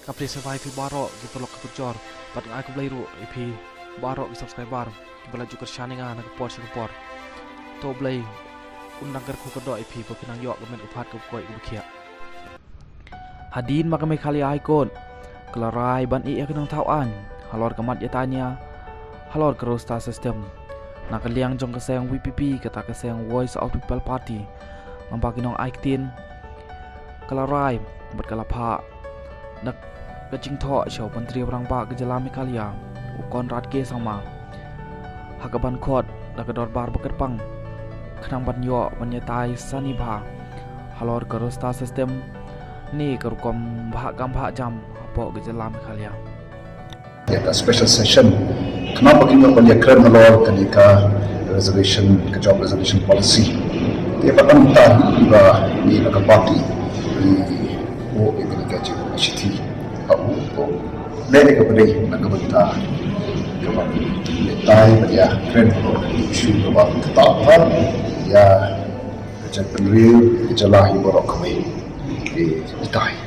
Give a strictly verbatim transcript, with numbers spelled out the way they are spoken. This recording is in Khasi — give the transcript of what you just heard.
Ka plie sngewbha ïa phi baroh ki paralok ki parajor bad nga ai khublei ruh ïa phi baroh ki subscriber kiba la ju kyrshan ïa nga na ka por sha ka por. To Blei un nang kyrkhu kyrdoh ïa phi ba phin nang ïoh ka met ka phad kaba koit kaba khiah. Hadien ba ka Meghalaya High Court ka la rai ban ïeh ïa ka nongthaw aiñ halor ka mat ïatai nia halor ka roster system, na ka liang jong ka seng V P P kata ka seng Voice of People Party, naba ki nongai ktien ka la rai bad ka la phah na ka jingthoh sha u Myntri Rangbah ka jylla Meghalaya, u Conrad K Sangma, ha kaban khot da ka dorbar ba kyrpang khnang ban ïoh ban ïatai sani bha halor ka roster system ne ka rukom bhah kam bhah jam hapoh ka jylla Meghalaya. Ïa ka special session khnang ba kin ïoh ban ïakren halor kane ka reservation, ka job reservation policy. Te ba tang ta ba ngi na ka party ngi buh ïa kane ka jingshithi ha u, to leh ïa kaba dei na ka bynta kaba ïatai ban ïakren halor kane ka issue kaba kata bha ïa ka jaitbynriew, ka jylla hi baroh kawei. Te ïatai.